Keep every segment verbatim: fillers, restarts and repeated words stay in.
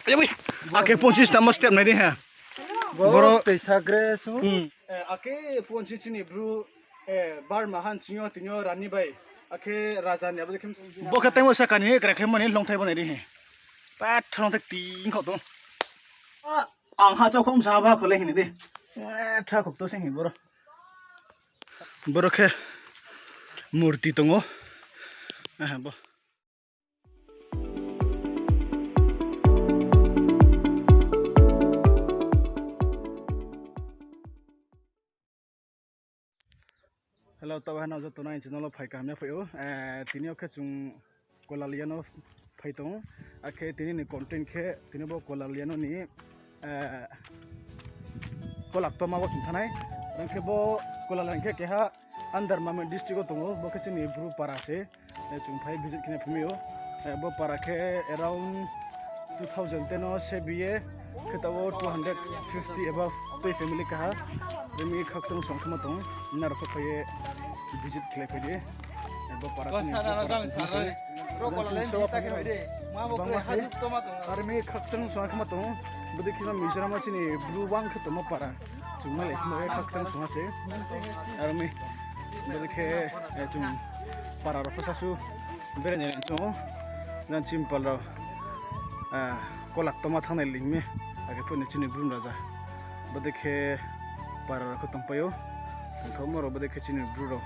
Ayaboi. Akhe ponchis tamo step nai di ha. Boro tei sagre su. Hmm. Eh, akhe ponchis chini bru, eh, Barma han chini yo tini yo rani bai. Akhe raja ni abo de khe. Bo khe tengmo sakani krekhlai mani longthai bo nai di he. Pathar longthai ting kho tong. Ang ha chau khom sa ba kholai hini di. Eh, thra khok to se hi boro. Boro khe murti tongo. Eh, bo. Hello, tabo hano joto nai channel wo phai kaham ya phai ou. Eh, tini yo khe chung Kolaliya no phai tong ou. Akhe tini ni content khe tini bo Kolaliya no ni, eh, Kolaktoma wo chung thanai. Ang khe bo Kolaliya khe keha under Mamit district wo tong ou. Bo khe chini bru para se. Eh, chung phai visit khe nai phai mi ou. Eh, bo para khe around two thousand ten o se biye, khe tabo two hundred fifty above tui family kaha. Rimi khakchang song khama tong, naro khe phai ye visit khlai phai di. Eh, bo para chini bru para tong ou. Rimi khakchang song khama tong, bodi khima Mizoram chini bru wang khe tongmo para. Chung nai lai khma ye khakchang song ha se. Aro mi, bodi khe, eh, chung para rao pho sasu. Bere ni chung, jan simpal rao, ah, Kolaktoma thanng nai ling mi, akhe phuh ni chini bru raja. Bode khe para rao khe tongpai ou, tongthaohmo rao bode khe chini bru rao.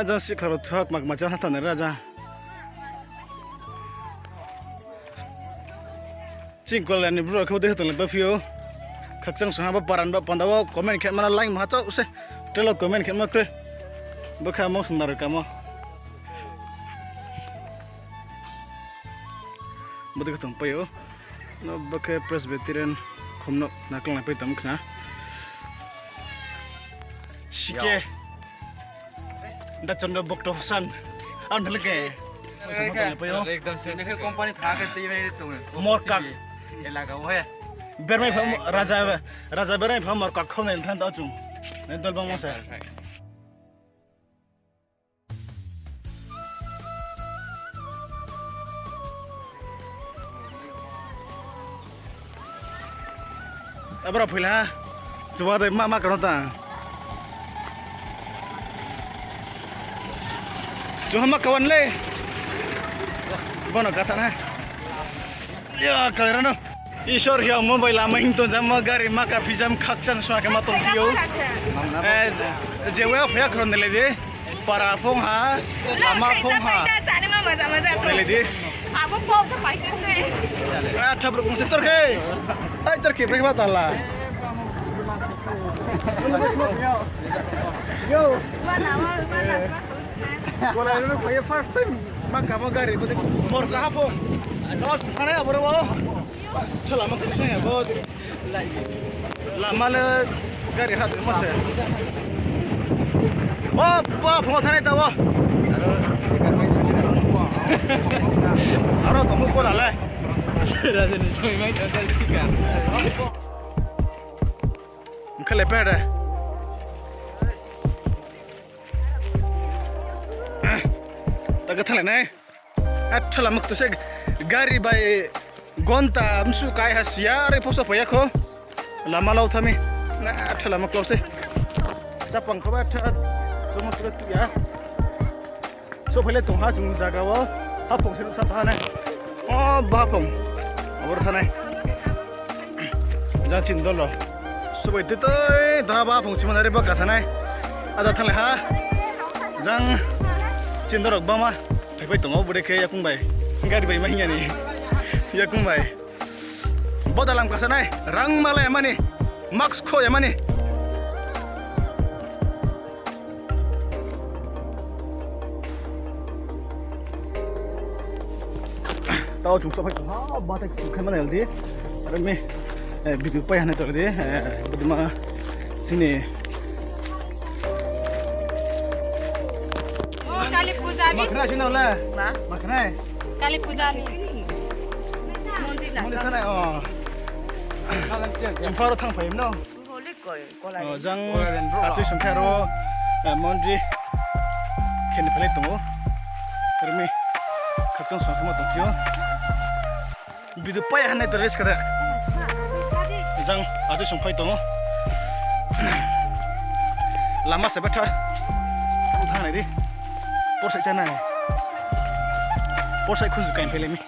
Raja sikha rao thuak mak macha hatha ni raja. Ching Kolaliya ni bru rao khe bo dei khe tong le ba phi ou. Khakchang song ha bo para ni ba panda wo comment khe mana like ma ha chau se. Telo comment khe ma kre. Bo khe amo song naro kamo. Bo dei khe tongpai ou. No bo khe Presbyterian khumno naklang naipai tong khna. Sike. Da chondro bokto san. Ang thale ke. Ekdom se. Ini ke company tha ke tei mai tong. Morkak. Elaga wo he. Bermai pham raja, raja bermai pham morkak khom nai than tau chung. Nai dol bang mo se. Abra phuila ha. Chuba dei ma ma kano ta. Chuha ma kawan le. Bono katha na. Ya, kalera no. Isor hiya mobile lama hing tong jama gari ma kaphi jam khakchang song khe ma tong phi ou. Eh, je, je wea phaya khron de le de. Para phong ha, lama phong ha. Nai lai di. Abo pok to pai se. Ah, thabruk mung se tor khe. Ai, tor khe brek ba tala. Yo. Mana, mana, mana. Kola ini phaya first time. Ma kamo gari, bode mor kaha phong. Dos thane aboro. Chala ma kamo se, bode. Lama le gari hat ma se. Ba, ba, phungo thanai ta o. Aro tongmo kola le. Raja ni soi mai ta ta tika. Mkha le pera. Ta ka thanglai nai. Atha lama kto se gari bai gonta msu kai ha siya re phoso paya kho. Lama lau thami. Na atha lama klo se. Chapang khe ba tha, chomo tule tuh ya. Sophai le tong ha chung zaga wo. Haphung se nuhsa thanai. O, bo haphung. Aboro thanai. Jang chini dol rao. Sophai tei tei, tong ha bo haphung chimo nari bo kasanai. Ada thanglai ha. Jang chini dol rao bangma. Phaipai tong ou, bode khe yakung bai. Gari bai ma hing ya ni. Yakung bai. Bo dalam kasanai, rang malai mani, mask kho ya mani. Tao chung sophai tong ha, batai chung khe mani L D. Are mi, eh, video pai hanai tor di, eh, bodima sini. Kali puja ni. Makhna sini le. Ma? Makhna. Kali puja ni. Mondir na. Mondir sana, o. Chung pharo thang phai no. Holy koi, kola. O, jang achoi song khe aro, eh, mondir khe ni phalai tong ou. Rmi khakchang song khe ma tong phio. Video pai hanai to rest kada. Jang achoi song phai tong ou. Lama se betha. Ang thang nai di. Porsai chanai. Porsai khunju kain phele mi.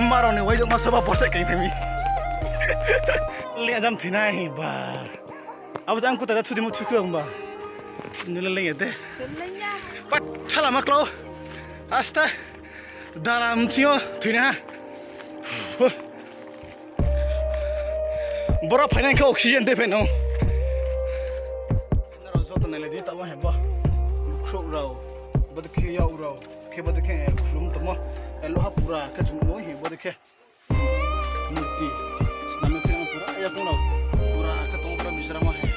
Marao ni waijak ma soba porsai kain phele mi. Leng jam thinai ba. Abo jang kuta da thudi mo thuku ang ba. Nule leng ya de. Patha lama klau. Asta. Dara mching yo thoi na ha. Boro phainai khe oxygen de pheno. Nrao joto nailai di, tabo hebo. Khrouh rao, bodei khe yak rao, khe bodei khe, eh, khrum tongmo. Eh, loha pura khe chung no hi bodei khe. Murti. Snam khe ang pura, yakung rao. Pura khe tong pura bisramo he.